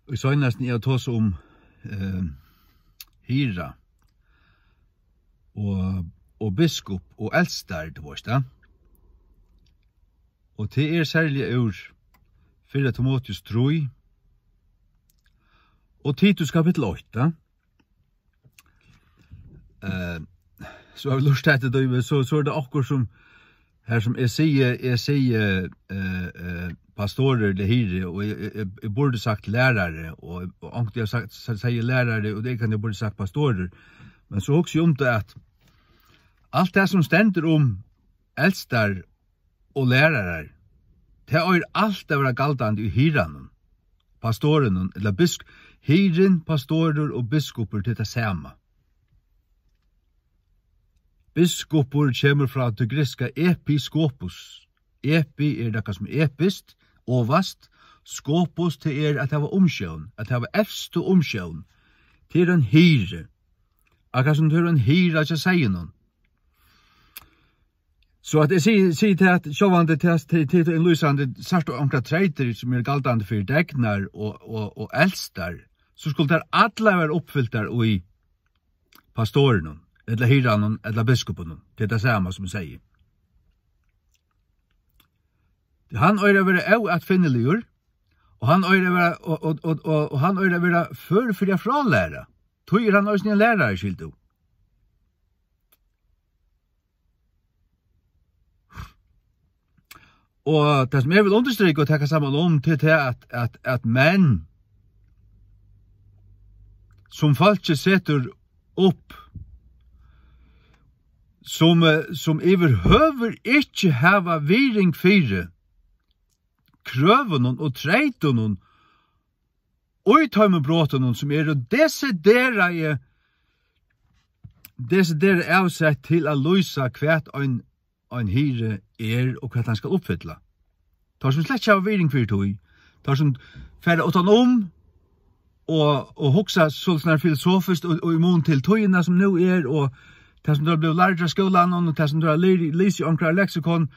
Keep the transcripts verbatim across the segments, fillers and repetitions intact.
Og seinast, eg tosað um, eh, hirða og, og biskup og eldstar, tú veist tað. Og tað er serliga úr fyrra Timoteus trý og Titus kapittul eitt, tá. Eh, so havi eg lurtað eftir tí, so, so er tað akkurát sum, her sum eg sigi, eg sigi, eh, eh, pastorur ella hirði, og eg, eg, eg, eg burdi sagt lærari, og, og onkuntíð eg sagt, se-, sigi lærari, og tað kann eg burdi sagt pastorur. Men so hugsi eg um tað, at alt tað sum stendur um eldstar og lærarar, tað eigur alt at vera galdandi í hirðanum, pastorinum, ella bisk-, hirðin, pastorur og biskupur, tað er tað sama. Biskupur kemur frá tí grikska episkopus. Epi er nakað sum er episkt, ovast. Skopus, tað er at hava umsjón, at hava evstu umsjón. Tað er ein hirði. Akkurát sum tú hevur ein hirða hjá seyðinum. So at eg sigi, sigi tað, at sjálvandi tað, tað, tað er ein lýsandi, sært tú onkrar treytir sum eru galdandi fyri degnar og, og, og eldstar, so skulu tær allar vera uppfyltar í pastorinum, ella hirðanum, ella biskupinum. Tað er tað sama sum eg sigi. Hann eigur at vera óatfinniligur, og hann eigur at vera, og, og, og, og, og hann eigur at vera før fyri at frálæra. Tí er hann eisini ein lærari, skilur tú. Og tað sum eg vil undirstrika og taka saman um, til tað at, at, at menn, sum fólkið setur upp, sum, eh, sum yvirhøvur ikki hava virðing fyri krøvunum og treytunum í teimum brotunum, sum eru desideraði, desiderað avsett til at lýsa, hvat ein, ein hirði er og hvat hann skal uppfylla. Teir sum slett ikki hava virðing fyri tí, teir sum fara uttan um og, og hugsa so snar filosofiskt og, og í mun til tíðina sum nú er, og tað sum teir blivu lærdir á skúlanum, og tað sum teir hava lir-, lisið í onkra leksikon,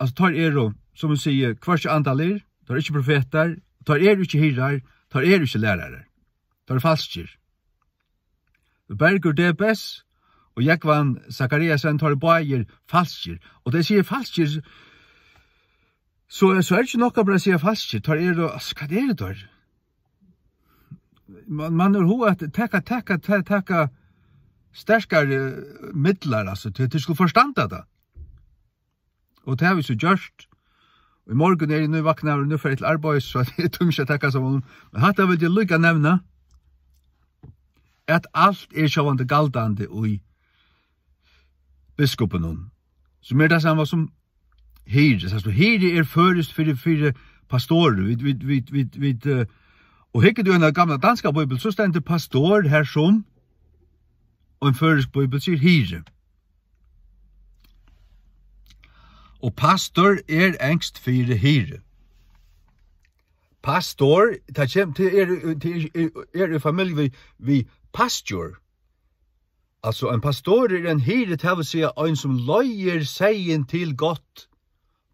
altso, teir eru, sum vit siga, hvørki andaligir, teir eru ikki profetar, teir eru ikki hirðar, teir eru ikki lærarar. Teir eru falskir. Bergur Debes og Jógvan Zachariasen, teir eru báðir falskir. Og tey siga falskir, so, so er ikki nokk at bara siga falskir. Teir eru, altso, hvat eru teir? Man, man hevur hug at taka, taka, ta-, taka sterkari, eh, midlar, altso, til, til skulu forstanda tað. Og tað hava vit so gjørt. Í morgun eri eg nývaknaður, og nú fari eg til arbeiðis, so eg tími ikki at taka saman. Men hatta vildi eg líka nevna, at alt er sjálvandi galdandi í biskupinum, sum er tað sama sum hirði. Altso, hirði er føroyskt fyri, fyri pastor. Vit, vit, vit, vit, vit, eh, og hyggur tú í eina gamla danska bíbel, so stendur pastor her sum ein føroysk bíbel sigur hirði. Og pastor er enskt fyri hirði. Pastor, tað kemur, tað er, tað er, er, er í familju við, við pasture. Altso, ein pastor er ein hirði, tað vil siga, ein sum leiðir seyðin til gott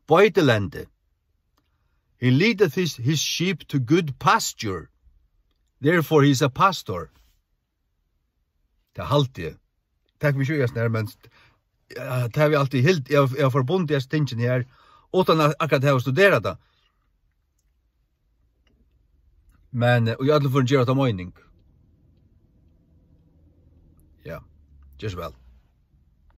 beitilendi. He leadeth his, his sheep to good pasture. Therefore he is a pastor. Tað haldi eg. Takk fyri síðast, men, ja, tað havi eg altíð hilt, eg havi, eg havi forbundið hesi tingini her, uttan at akkurát hava studerað tað. Men, eh, í øllum førum gevur tað meining. Ja, ger so væl.